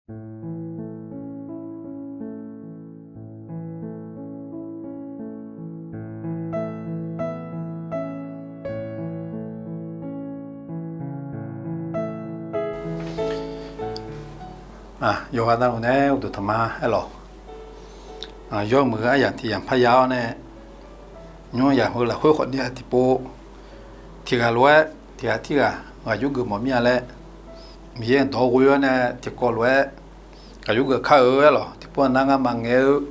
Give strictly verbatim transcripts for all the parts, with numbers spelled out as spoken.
Yawqghaq navluf nae uqduq tanqma aerlawq. Yawmuiq-eu aryamq tiq yamq parya-awr nae, nymr yamq heu lafkhoer khawfni-aq tiqpov tiq ghaq lof-aer tiq ghaq tirghaq ghaq yurgeuf mawf mir-a laer, Miqyaer-anr dawq-awr ghoe-awr nae tiqkawv lof-aer ghaq yurgeuf kar-eu aerlawq. Tiqpov nar ngar maqngaeq-eu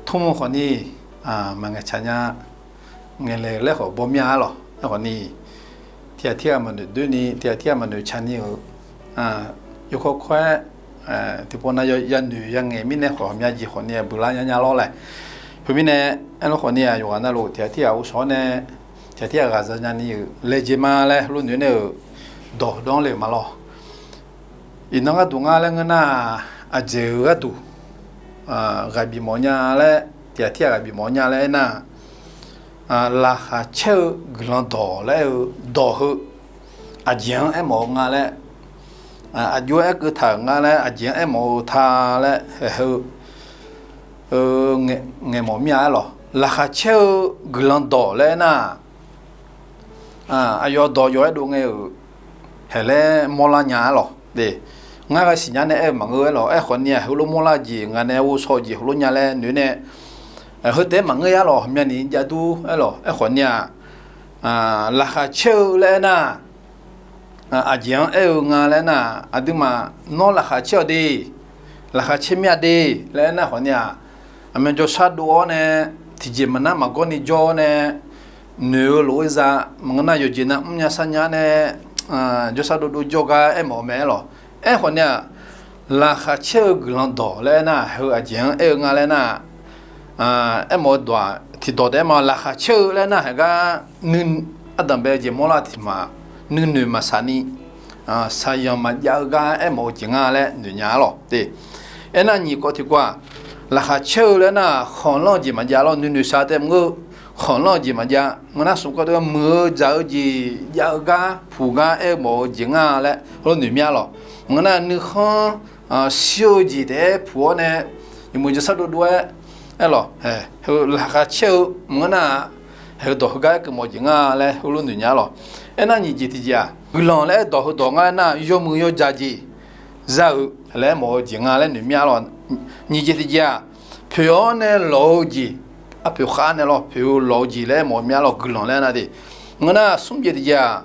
tmr khawfni maqngaeq tsaq nya. Ngaeqlaeq-eu laer khawf baw mir-a aerlawq. Aerkhawfni tiq ghaq tirghaq maqnoeq doeni, tiq ghaq tirghaq maqnoeq tsaqni-euq yawkawr kawr-aer tiqpov nav yanoeq yangaeq mirnae khawf, ghawqmya jeq khawfni-aq buiqlar nya nya lawr lae. Khoermirnae, aerlawr khawfni-aq yawqghaq navluf tiq ghaq tirghaq ghovshaw-awr nae tiq ghaq tirghaq ghaqzaq nyani-euq laejae ma laer heulof noeq nae-euq dawq dawr le-euq ma lawr. Iqnan gharduq ngar laer ngeur nar-aq, aqjeq-euq gharduq ghaq bifmawf nya laer, tiq ghaq tirghaq ghaq bifmawf nya laer aernar-aq, laqkhaq caer-eu guiqlanq dawq laer aer-eu dawq heu aqjeq-anr aermawf-eu nga laer, aqjox-aer aerkeuv taq-euq nga laer aqjeq-anr aermawf-eu ta laer, heu ngaeqmawf mir-a aerlawq. Laqkhaq caer-eu guiqlanq dawq laer aernar-aq, aqyawf dawq yawf-aer dov ngae-euq haeq laer mawrlar nya aerlawq. Ngar ghaq siqnya nae aer-eu maqngeur aerlawq. Aerkhawfni-aq heulof mawrlar-eu jeq, ngaq nae ghovshaw-eu jeq heulof nya laer noeq nae, heu taef-aer maqngeur ya aerlawq. Myavni jav dur aerlawq. Aerkhawfni-aq, laqkhaq caer-eu laer aernar-aq, aqjeq-anr aer-eu nga laer aernar-aq, aqduimaf nawr laqkhaq caer-awq de, laqkhaq caer mir-a de laer aernar khawfni-aq, aqmyan jawrshar dov-awr nae, tiqjeq maqnar maqgawr ni jawr-awr nae, noeq-eu lof-aer za, maqngeur nar yawqjeq nav mrnya sarnya nae, jawrshar dovdov jawr gar aermawf-eu mae aerlawq. Aerkhawfni-aq, laqkhaq caer-eu guiqlanq dawq laer aernar-aq, heu aqjeq-anr aer-eu nga laer aernar-aq, aermawf-eu dawq-aq tiqdawq taef-aer ma. Laqkhaq caer-eu laer aernar-aq, haeq gar nuir, ardanq bae-eu jeq mawrlar tiq ma, nuinoeq maqsaq ni, shaqzanq maqjav-eu gar aermawf-eu jeq nga laer noeq nya aerlawq. Aernar nyiq kawv tiqkawv-aq, laqkhaq caer-eu laer aernar-aq, khanqlanr-eu jeq maqjav lawr. Nuinoeq shaq taef maqngeur-eu khanqlanr-eu jeq maqjav. Ngeur nar smq kawv deuq muiq-eu dzaq-eu jeq jav-eu gar puq gar aer-eu mawf-eu jeq nga laer heulof noeq mir-a lawq. Ngeur nar nuikhanr shir-eu jeq taef-aer puq-awr nae, yawmuiq jawrshar dovdov-aer aerlawq. Heu laqkhaq caer-eu maqngeur nar-aq, heu dawq heugar aerkeuv mawf-eu jeq nga laer heulof noeq nya aerlawq. Aernar nyiq jeq tiqjeq-aq, guiqlanq laer aer dawq heudawq ngar aernar-aq, yawmuiq yawdzaq jeq za-euq laer aermawf-eu jeq nga laer noeq mir-a lawq. Nyiq jeq tiqjeq-aq, poeq-awr nae lawq-eu jeq, arpoeq khav nae lawr poeq-eu lawq-eu jeq laer aermawf mir-a lawq. Guiqlanq laer aernar de, ngeur nar smr jeq tiqjeq-aq,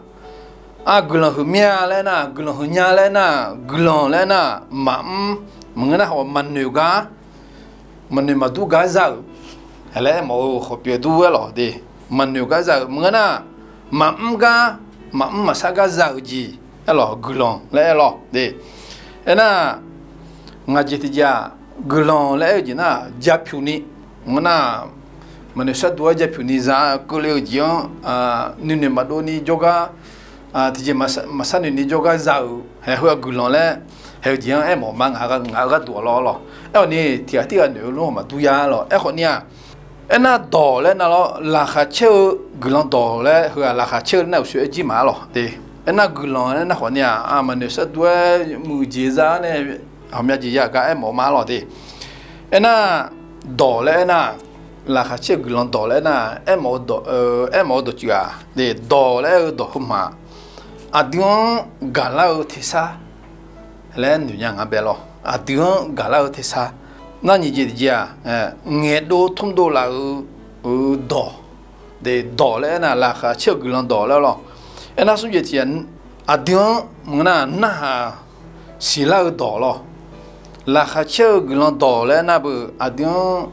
aq guiqlanq huiq mir-a laer aernar-aq, guiqlanq huiq nya laer aernar-aq, guiqlanq laer aernar-aq, maqmr, maqngeur nar khawf maqnoeq gar, maqnoeq maqdur gar za-euq laer aermawf-eu khawf pyeuf dur aerlawq de. Maqnoeq gar za-euq maqngeur nar, maqmr gar, maqmr maqshar gar za-euq jeq aerlawq, guiqlanq laer aer lawr de. Aernar, ngaq jeq tiqjeq-aq, guiqlanq laer aer-eu jeq nar japyuq ni, maqngeur nar, maqnoeq sharduq-aer japyuq ni za keuvle-eu jeq-anr, nuinoeq maqdov ni jawrgar, tiqjeq maqsar noeq ni jawrgar za-euq haeq heu-aq guiqlanq laer haeq-eu jeq-anr aermawf ma. Ngaq-eu gharduq-aq lawr lawr. Aerkhawfni tiq ghaq tirghaq noeq-eu lor maqdur ya lawq. Aerkhawfni-aq, aernar dawq laer nar lawr, laqkhaq caer-eu guiqlanq dawq laer heu-aq laqkhaq caer-eu nar uqshoe aer jir ma lawq de. Aernar guiqlanq laer nar khawfni-aq, maqnoeq sharduq-aer muiq jeq za-awr nae ghawqmya jeq ya gar aermawf ma lawq de. Aernar dawq laer aernar, laqkhaq caer-eu guiqlanq dawq laer aernar, aermawf-eu dawq, aermawf-eu dawq cuif-aq de, dawq laer aer-eu dawq heu ma, aqdui-anr gaqlar-eu tersar laer noeq nya nga bae lawr. Aqdui-anr gaqlar-eu tersar. Nar nyiq jeq tiqjeq-aq, ngaeqdov tmrdov laf-eu dawq de, dawq laer aernar laqkhaq caer-eu guiqlanq dawq laer lawr. Aernar smr jeq tiqjeq, aqdui-anr maqngeur nar narhaq siqlar-eu dawq lawr. Laqkhaq caer-eu guiqlanq dawq laer aernar beu aqdui-anr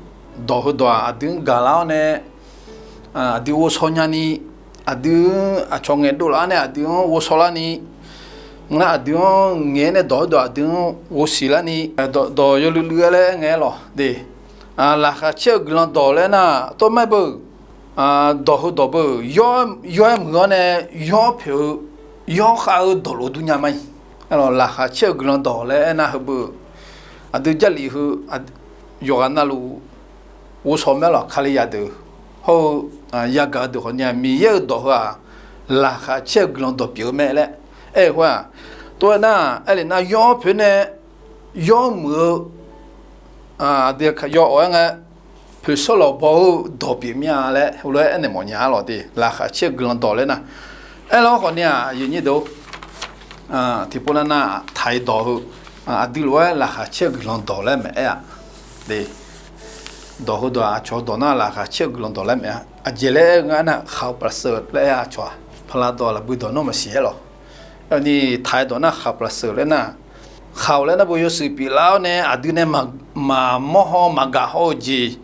dawq heudawq-aq aqdui-anr gaqlar-awr nae, aqdui ghovshaw nyani, aqdui-anr aqcawq ngaeqdov laf-awr nae aqdui-anr ghovshaw larni, maqngeur nar aqdui-anr ngaeq-aer nae dawq heudawq aqdui-anr ghovsiq larni, dawq yawluiv luiv-aer laer aer ngae lawq de. Laqkhaq caer-eu guiqlanq dawq laer aernar tawr maer beu, dawq heudawq beu, yawr-aer muiq-awr nae yawr poeq-eu, yawr khav-eu dawq lof dur nya ma-iq. Laqkhaq caer-eu guiqlanq dawq laer aernar heu beu, aqdui Jarlif heu yawqghaq navluf ghovshaw mae lawq. Kalizaq deuq hawr-eu yagaq-eu deuq khawfni-aq Miqyaer-euq dawq heu-aq laqkhaq caer-eu guiqlanq dawq pyeuf-eu mae laer aer-eu khoer-aq, tov-aer nar aer le nar yawr poeq nae yawmuiq-eu, aqdui yawawq-aer ngae, poeqsawr lawqbaw-eu dawq pyeuf mir-a laer heulof-aer aernaeq mawf nya-a lawq de. Laqkhaq caer-eu guiqlanq dawq laer nar, aerlar-awr khawf ni-aq, aqyuif aqnyir deuq-or, tiqpov nar nar taq-iq dawq heu, aqdui lof-aer laqkhaq caer-eu guiqlanq dawq laer maeq-aer-aq, dawq heudawq-aq, aqcawq dawq nar laqkhaq caer-eu guiqlanq dawq laer maeq-a. Aqjeq laer aer-eu ngar nar, khaq-eu paqlaqseuq laer aer-a aqcawq-aq, paqlaq dawq lafbui dawq nar maqsiq-aer lawq. Aqni taq-iq dawq nar khaq-eu paqlaqseuq laer nar, khaq-awq laer nar bo yawshuif pyeuflar-awr nae aqdui nae maqmawr haw maqgaq haw-eu jeq,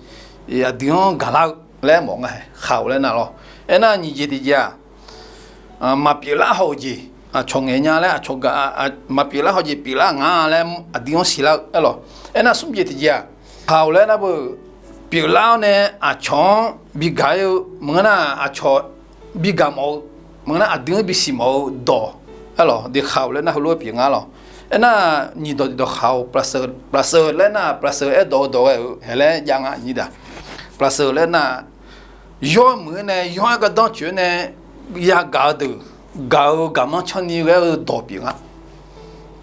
aqdui-anr gaqlar-eu laer mawf nga. Khaq-awq laer nar lawr. Aernar nyiq jeq tiqjeq-aq, maqpyeuflar haw-eu jeq, aqcawq ngaeq nya laer aqcawq gaq, maqpyeuflar haw jeq pyeuflar nga laer aqdui-anr siqlar-eu aer lawq. Aernar smr jeq tiqjeq-aq, khaq-awq laer nar bo pyeuflar-awr nae aqcawq-anr bigaq-ir-eu maqngeur nar, aqcawq bigaq mawf-eu maqngeur nar, aqdui-anr bisiq mawf-eu dawq aer lawq de. Khaq-awq laer nar heulof-aer pyeuf nga lawq. Aernar nyiq dawq tiqdawq khaq-awq paqlaqseuq laer nar, paqlaqseuq aerdawq-eu dawq ghae-euq haeq laer jav nga nyiq daq. Paqlaqseuq laer nar, yawr muiq-aer nae yawr-aer gardanr coeq-aer nae yagaq-eu deuq, gaq-eu gaqmanr canr ni ghae-eu dawq pyeuf nga.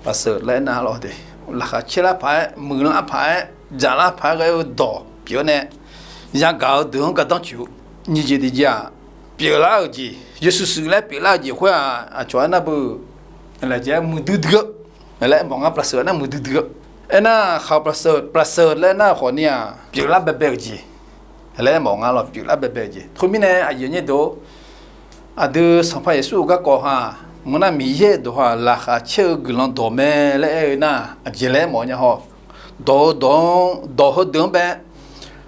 Paqlaqseuq laer nar lawr de, laqkhaq caer lar paq-aer, muiqlar paq-aer, dzaqlar paq-aer ghae-eu dawq pyeuf-awr nae, yagaq-eu deuq-anr gardanr coeq-eu. Nyiq jeq tiqjeq-aq, pyeuflar-euq jeq, yawshuif shuif laer pyeuflar-eu jeq khoer-aq, aqcawq aernar beu laejae-aer muiqdui dui-eu laer mawf nga. Paqlaqseuq nar muiqdui dui-eu. Aernar khaq-eu paqlaqseuq, paqlaqseuq laer nar khawf ni-aq, pyeuflar baebae-euq jeq laer mawf nga lawq. Pyeuflar baebae-euq jeq. Khoermirnae aqyuif aqnyir deuq-or, aqdui Sanqpaq Yeqsur-euq garkawv ha, maqngeur nar Miqyaer-euq dawq ha laqkhaq caer-eu guiqlanq dawq mae laer aer-eu nar, aqjeq laer mawf nya haw. Dawq-eu dawq-anr, dawq heudeuq-anr bae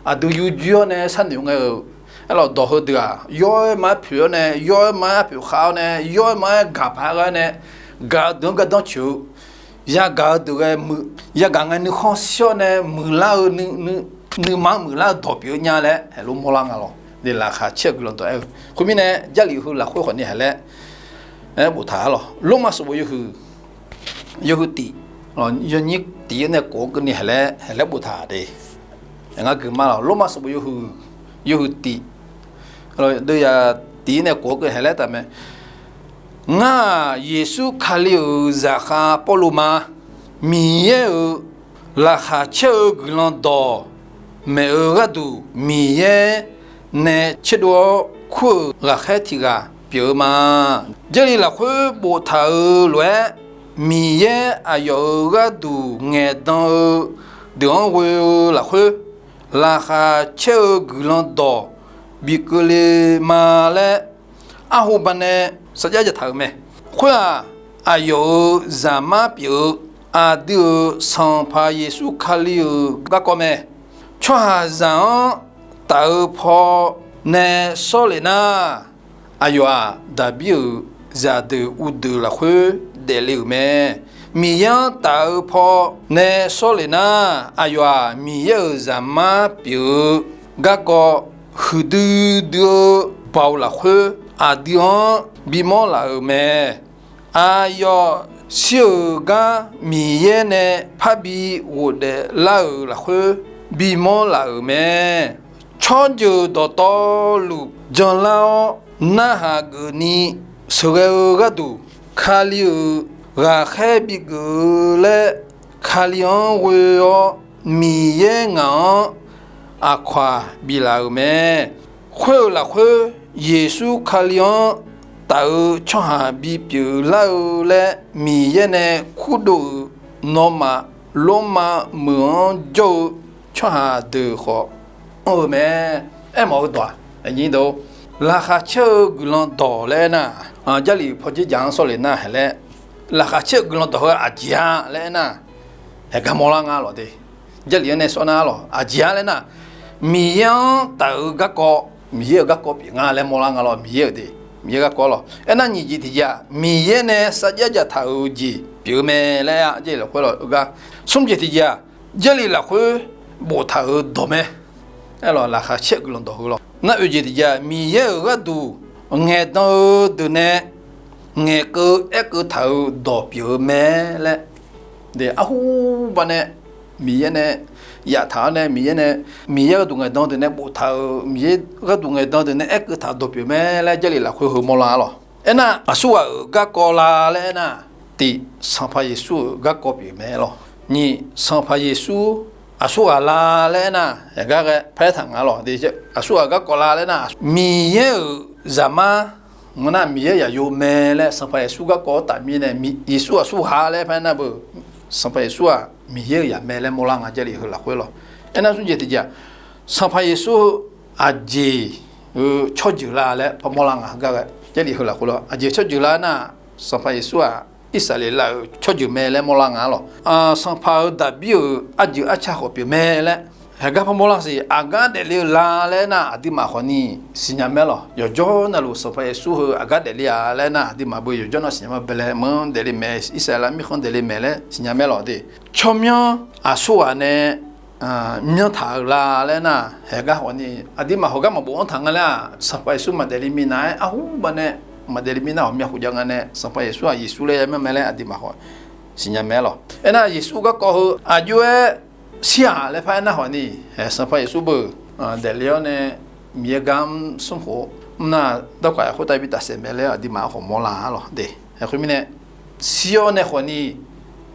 aqdui yurjuir-awr nae sharnoeq ngae-euq aer lawq. Dawq heudeuq-aq, yawr-aer ma-aer poeq-awr nae, yawr-aer ma-aer poeq khav-awr nae, yawr-aer ma-aer gaq paq-aer ghae-awr nae, gaq-eu deuq-anr gardanr coeq-eu, yagaq-eu deuq ghae muiq, yagaq ngae nuikhanr shir-awr nae muiqlar-eu, nuima-anr muiqlar-eu dawq pyeuf-eu nya laer haeq lof mawrlar nga lawq. Laqkhaq caer-eu guiqlanq dawq aer-eu. Khoermirnae Jarlif heu lafkhoer khawf ni haeq laer aer boftaq-a lawq. Lormav sanqbof yawhuiq, yawhuiq tif, yawnyir tif-aer nae kof-anr keuvni haeq laer, haeq laer boftaq de. Ngar gui ma lawq. Lormav sanqbof yawhuiq, yawhuiq tif, deuv ya tif-aer nae kof-anr keuv haeq laer taf mae. Ngar-aq, Yeqsur Kali-euq zaqkhav Pawrluv ma. Miqyaer-euq laqkhaq caer-eu guiqlanq dawq maeq-eu gharduq, Miqyaer nae tserdov-awr kur-euq ghaqkhaer tiq ghaq pyeuf-eu ma. Jarlif lafkhoer boftaq-euq lof-aer, Miqyaer aqyawf-euq gharduq ngaeqdan-eu deuq-anr ghoe-eu lafkhoer, laqkhaq caer-eu guiqlanq dawq bif keuvle ma laer, arhu banae sarjax jataq-euq mae. Khoer-aq, aqyawf-euq Zaqmar pyeuf-eu aqdui-euq Sanqpaq Yeqsur Kali-euq garkawv mae. Tsawrhaqzaq-anr taf-eu paw nae sawr lef nar, aqyawf-aq, Daqbir-euq zaqdeuq uvdeuq lafkhoer daefle-euq mae. Miqyaer-anr taf-eu paw nae sawr lef nar, aqyawf-aq, Miqyaer-euq Zaqmar pyeuf-eu garkawv huiqdui dui-eu baoq lafkhoer aqdui-anr bimawr laf-euq mae. Aqyawf shir-euq gar Miqyaer nae parbi ghofdaef lar-euq lafkhoer bimawr laf-euq mae. Tsawrjeuq dawqtawvluf janlar-awr narhaq geufni sheuqghae-eu gharduq, Kali-euq ghaqkhaer bigeuf-eu laer Kali-anr ghoe-awr, Miqyaer ngaq-anr aqkawq-aq biflaf-euq mae. Khoer-euq lafkhoer, Yeqsur Kali-anr taf-eu tsawrhaq bipyeuf lar-eu laer Miqyaer nae kurdov-euq nawmaf Lormav meuq-anr jawr-eu tsawrhaq deuq khawf anr-eu mae. Aermawf-eu dawq-aq, laqkhaq caer-eu guiqlanq dawq laer aernar, Jarlif pawdzer jaq-anr sawr lef nar haeq laer, laqkhaq caer-eu guiqlanq dawq heu aqjeq-a laer aernar, haeq gar mawrlar nga lawq de. Jarlif-anr nae sawr nar lawq, aqjeq-a laer nar, Miqyaer-anr taf-eu garkawv, Miqyaer-euq garkawv pyeuf nga laer mawrlar nga lawq. Miqyaer-euq de, Miqyaer garkawv lawq. Aernar nyiq jeq tiqjeq-aq, Miqyaer nae sarjax jaqtaq-euq jeq pyeuf-eu mae laer-a, Jarlif lafkhoer lawq-eu gar. Smr jeq tiqjeq-aq, Jarlif lafkhoer boftaq-euq dawq mae. Aerlawq, laqkhaq caer-eu guiqlanq dawq heu lawq. Nar oeq jeq tiqjeq-aq, Miqyaer-euq gharduq ngaeqdan-eu deuq nae ngaeqkeuv aerkeuv taq-euq dawq pyeuf-eu mae laer, arhu banae Miqyaer nae yaftaq-awr nae, Miqyaer nae, Miqyaer gharduq ngaeqdan deuq nae boftaq-euq, Miqyaer gharduq ngaeqdan deuq nae aerkeuv taq-euq dawq pyeuf mae laer Jarlif lafkhoer heu mawrlar lawq. Aernar, aqsurghaq-euq garkawv la laer aernar, tiq, Sanqpaq Yeqsur-euq garkawv pyeuf mae lawq. Nyiq, Sanqpaq Yeqsur aqsurghaq la laer aernar, haeqgar ghae paraer taq nga lawq. Aqsurghaq garkawv la laer nar, Miqyaer-euq zaqmar ngeur nar, Miqyaer-euq zaqyo mae laer Sanqpaq Yeqsur garkawv-anr taf mirnae, Yeqsur aqsurghaq laer paraer nar beu, Sanqpaq Yeqsur-aq Miqyaer-euq zaq mae laer mawrlar nga Jarlif heu lafkhoer lawq. Aernar smr jeq tiqjeq-aq, Sanqpaq Yeqsur-eu aqjeq-eu tsawrjeuq la laer parmawr lar nga heugar ghae, Jarlif heu lafkhoer lawq. Aqjeq tsawrjeuq la nar, Sanqpaq Yeqsur-aq Irsaqleqlav-euq tsawrjeuq mae laer mawrlar nga lawq. Sanqpaq-euq Daqbir-euq arjeuq arca khawf pyeuf mae laer haeqgar parmawr lar siq. Aqgar daefle-eu la laer nar, aqduimaf khawfni siqnya mae lawq. Yawqjawr navluf Sanqpaq Yeqsur heu aqgar daefle-a laer nar, aqduimaf beu yawqjawr nar siqnya ma bae laer, meuq-anr daefle mae, Irsaqleqlav mirkhanq daefle mae laer siqnya mae lawq de. Tsawrmyanr aqsurghaq nae myanrtaq-eu la laer nar, haeqgar khawfni aqduimaf hawqgar maqbof-anr taq nga laer-aq, Sanqpaq Yeqsur maqdaefle minav-aer arhu baqnae, maqdaefle minav ghawqmya khof jav nga nae, Sanqpaq Yeqsur-aq Yeqsur laer ya myanr mae laer aqduimaf khawf siqnya mae lawq. Aernar, Yeqsur garkawv heu aqjox-aer shir-aq laer paraer nar khawfni, Sanqpaq Yeqsur beu daefle-awr nae, Miqyaer gar-anr smrkhof mr nar, dawrkaq-aer khoertav bi tafsaef mae laer aqduimaf khawf mawrlar-a lawq de. Khoermirnae, shir-awr nae khawfni,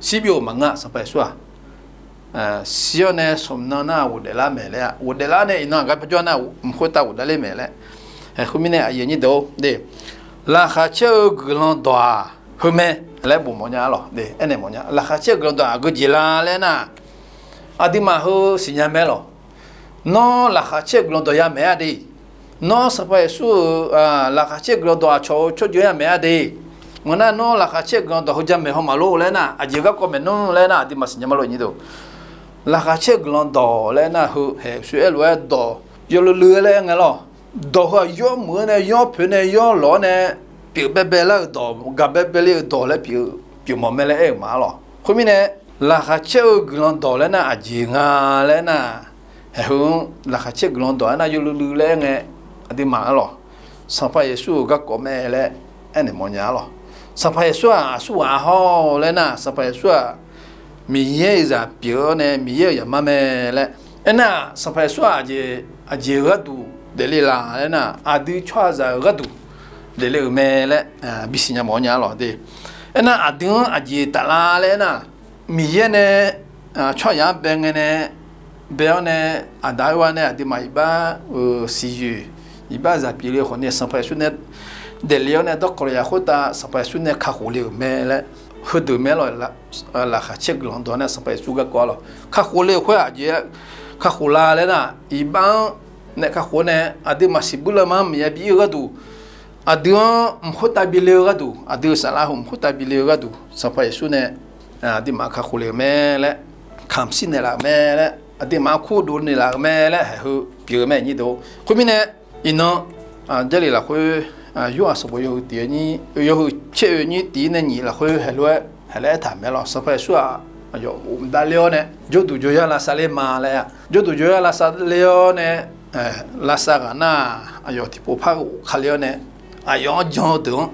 shirbyov-euq maqngeur-a Sanqpaq Yeqsur-aq. Shir-awr nae smq nan nar ghofdaef lar mae laer-a, ghofdaef lar nae iqnan aqgar parjawr nar mq khoertav ghofdaef ler mae laer. Khoermirnae aqyuif aqnyir deuq-or de, laqkhaq caer-eu guiqlanq dawq-aq heu mae laer bof mawfnya-a lawq de. Aernaeq mawfnya, laqkhaq caer-eu guiqlanq dawq-aq aqgeu jeq la laer nar, aqduimaf heu siqnya mae lawq. Nawr laqkhaq caer-eu guiqlanq dawq ya maeq-a de. Nawr Sanqpaq Yeqsur-euq laqkhaq caer-eu guiqlanq dawq aqcawq-eu tsawrjeuq ya maeq-a de. Ngeur nar, nawr laqkhaq caer-eu guiqlanq dawq heu jamaeq haw maqlor laer nar, aqjeq garkawv maeqnmr laer nar, aqduimaf siqnya ma lor nyir deuq. Laqkhaq caer-eu guiqlanq dawq laer nar, heu haeq shuir aer lof-aer dawq yawluiv luiv-aer laer aer ngae lawq. Dawq heu-aq yawmuiq-awr nae, yawpoeq nae, yawlawq-awr nae, pyeuf baebae lar-euq dawq, gaq baebae le-euq dawq laer pyeuf, pyeuf mawf mae laer aer-euq ma lawq. Khoermirnae, laqkhaq caer-eu guiqlanq dawq laer nar aqjeq nga laer nar, haeq heu-anr laqkhaq caer-eu guiqlanq dawq aer nar yawluiv luiv laer aer ngae, aqduimaf-a lawq, Sanqpaq Yeqsur-euq garkawv mae laer aernaeq mawfnya-a lawq. Sanqpaq Yeqsur-aq aqsurghaq hawr laer nar, Sanqpaq Yeqsur-aq Miqyaer-euq zaq pyeuf-awr nae Miqyaer-euq zaqmar mae laer aernar, Sanqpaq Yeqsur-aq aqjeq-eu gharduq daefle laf laer nar, aqdui tsawrhaqzaq-euq gharduq daefle-euq mae laer bisiqnya mawfnya-a lawq de. Aernar, aqdui-anr aqjeq taflar laer aernar, Miqyaer nae tsawrhaqzaq-anr bae ngae nae, bae-awr nae, aqda oerbar nae aqduimaf iqbax-euq siqyoeq, iqbax zaq pyeufle khawf ni Sanqpaq Yeqsur nae daefle-awr nae dawrkawq lef-a khoertav Sanqpaq Yeqsur nae kakhof le-euq mae laer, heudeuq mae lawq. Laqkhaq caer-eu guiqlanq dawq nae Sanqpaq Yeqsur garkawv-a lawq, kakhof le-euq khoer-aq aqjeq-aer kakhof la laer nar, iqbax-anr nae kakhof nae aqduimaf siqbuir lanma-anr maqya bi ir-eu gharduq, aqdui-anr mq khoertav bi le-eu gharduq, aqdui-euq saflar heu mq khoertav bi le-eu gharduq, Sanqpaq Yeqsur nae aqduimaf kakhof le-euq mae laer, kamq shir naeqlaf-euq mae laer, aqduimaf-anr kurdov naeqlaf-euq mae laer haeq heu pyeuf-eu mae nyir deuq. Khoermirnae, iqnan Jarlif lafkhoer Yorhaq sanqbof yawhuiq tiq yawhuiq caer oe nyir tiq ir nae nyiq lafkhoer haeq lof-aer haeq laer aertaq mae lawq. Sanqpaq Yeqsur-aq aqyawf mqdav le-awr nae jawrduq jawryar lavsav ler ma laer-a, jawrduq jawryar lavsav ler-awr nae lavsav ghaq nar-aq, aqyawf tiqpov par ghofkale-awr nae aqyawf-anr jan-eu deuq-anr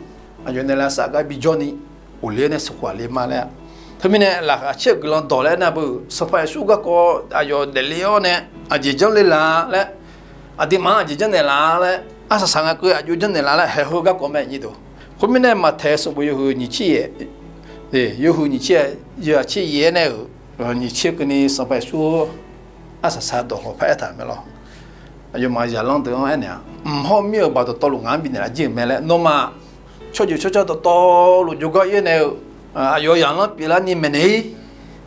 aqyawf nae lavsav gar bijawr ni ghofle-awr nae sheuqkhof le ma laer-a. Teumirnae, laqkhaq caer-eu guiqlanq dawq laer nar beu, Sanqpaq Yeqsur garkawv aqyawf daefle-awr nae aqjeq janr le laf laer, aqduimaf-anr aqjeq janrnaeq laf laer, arsaq saq nga keuv aqjox janrnaeq laf laer haeq heu garkawv mae nyir deuq. Khoermirnae, Maqtaeq sanqbof yawhuiq nyiq tser yaef, yawhuiq nyiq tser yaef, yawhaq tser yaef-aer nae-euq nyiq tser keuvni Sanqpaq Yeqsur arsaq saq dawq hawq par aertaq mae lawq. Aqyawfmaf zaqlanr deuq-anr aernaeq-a, mq hawr mir-euq baq dawqtawvluf ngaq-anr bifnaeq laf jir-euq mae laer. Nawmaf tsawrjeuq tsawrca dawqtawvluf jawrgar ir-aer nae-eu aqyawf zaqlanr pyeuflarni maeqnaeq ir,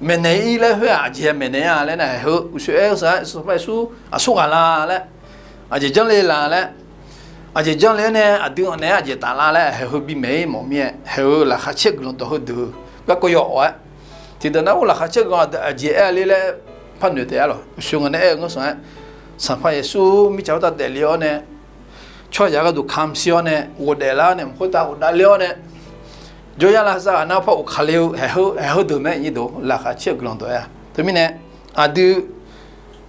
maeqnaeq ir laer khoer-aq aqjeq maeqnaeq-a laer nar, haeq heu uqshoe aer-eu saq-aer Sanqpaq Yeqsur aqsurghaq la laer, aqjeq janr le laf laer, aqjeq janr le-aer nae aqdui-anr naeq-aer aqjeq taf la laer haeq heu bimaeq ir mawf mir-aer, haeq heu laqkhaq caer guiqlanq dawq heudeuq garkawv yawawf-aer, tiqdeuq nar-aq laqkhaq caer guiqlanq aqjeq aer-a le laer par noeq taef-a lawq. Uqshoe ngaq nae aer-eu ngeur saq-aer, Sanqpaq Yeqsur mirtsaq khoertav daefle-awr nae tsawrhaqzaq gharduq kamq shir-awr nae ghofdaef lar-awr nae mq khoertav ghofdaef le-awr nae jawryar lavsav ghaq nar par ghofkale-eu haeq heu, haeq heudeuq mae nyir deuq, laqkhaq caer-eu guiqlanq dawq aer-a. Teumirnae aqdui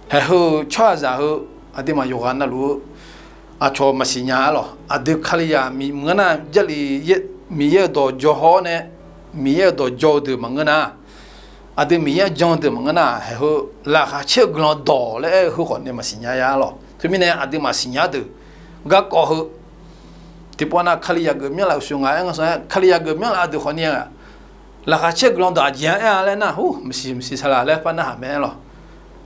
haeq heu-euq tsawrhaqzaq heu aqduimaf yawqghaq navluf-eu aqcawq maqsiq nya-a lawq. Aqdui Kalizaq mq ngeur nar, Jarlif Miqyaer-euq dawq jaw haw-awr nae, Miqyaer-euq dawq jaw-eu deuq maqngeur nar, aqdui Miqyaer-anr jan-eu deuq maqngeur nar, haeq heu laqkhaq caer-eu guiqlanq dawq laer aer-eu heu khawf nae maqsiq nya-a lawq. Teumirnae aqduimaf siqnya deuq garkawv heu tiqpov nav Kalizaq geufmyanr laf uqshoe ngaq aer ngeur saq-aer, Kalizaq geufmyanr laf deuq khawfni-aq Laqkhaq caer-eu guiqlanq dawq aqjeq-anr aer-a laer nar, hur, maqsiq maqsiq saqlaq laer par narhaq mae-aer lawq.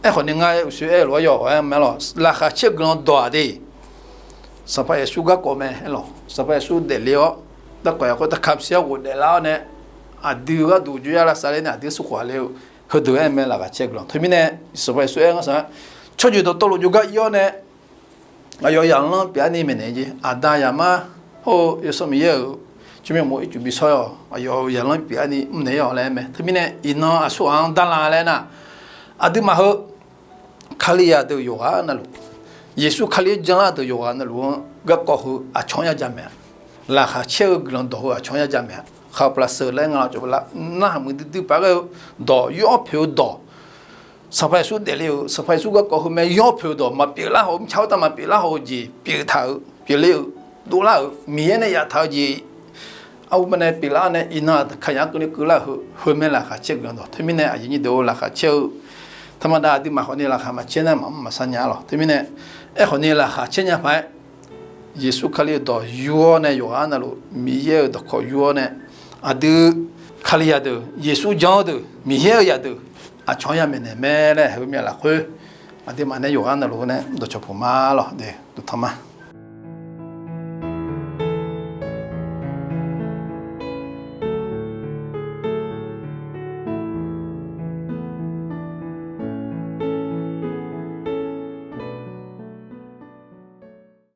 Aerkhawf ni ngar uqshoe aer-eu lof-aer yawf-aer mae lawq. Laqkhaq caer-eu guiqlanq dawq-aq de, Sanqpaq Yeqsur garkawv mae-aer lawq. Sanqpaq Yeqsur daefle-awr, darkawq yaqkhoer taqkamq siq-awr ghofdaef lar-awr nae, aqdui gharduq jawryar lavsav ler nae aqdui surkhawf le-eu, heudeuq-aer mae laqkhaq caer-eu guiqlanq. Teumirnae, Sanqpaq Yeqsur aer-eu ngar saq-aer, tsawrjeuq dawqtawvluf jawrgar ir-awr nae, aqyawf-euq zaqlanr pyeuf-awr ni maeqnaeq-eu jeq, Aqda, Zaqmar, hawr-eu Yawsanr Miqyaer-euq tsawrmyanr mof ircuf bi shawr-awq. Aqyawf-euq zaqlanr pyeuf-awr ni mrnaeq ir-awq laer mae. Teumirnae iqnan aqsurghaq-anr darla laer nar, aqduimaf heu Kalizaq deuq yawqghaq navluf, Yeqsur Kali-anr janlar deuq yawqghaq navluf-anr garkawv heu aqcawq-anr yaja maeq-a. Laqkhaq caer-eu guiqlanq dawq heu aqcawq-anr yaja maeq-a. Khaqpaqlaqseuq laer nga laf cawba lar, narhaq muiqdui dui paq ghae-eu dawq, yawr peuq-eu dawq, Sanqpaq Yeqsur daefle-euq, Sanqpaq Yeqsur garkawv heu mae, yawr peuq-eu dawq, maqpyeuf lar haw-eu, mrcaw-eu tav maqpyeuf lar haw-eu jeq pyeuf taq-euq, pyeufle-euq, dovlar-euq, Miqyaer nae yaftaq-eu jeq, arhu baqdanae pyeuflar-awr nae, iqnan aqkaq yaf-anr keuvle keuvlar-eu heu, heu mae laqkhaq caer guiqlanq dawq. Teumirnae aqyuif nyir deuq-or, laqkhaq caer-eu taqmaqda aqduimaf khawf ni laqkhaq maqcaer nar maqmr maqsar nya-a lawq. Teumirnae aerkhawf ni laqkhaq caer nya paq-aer, Yeqsur Kali-euq dawq yur-awr nae yawqghaq navluf Miqyaer-euq dawqkawq yur-awr nae, aqdui Kalizaq deuq, Yeqsur jan-eu deuq, Miqyaer-euq zaqdeuq, aqcawq-anr yamaeq naeq mae laer heumya lafkhoer, aqduimaf nae yawqghaq navluf nae dawqcawq puq ma lawq. Dawqtawv ma.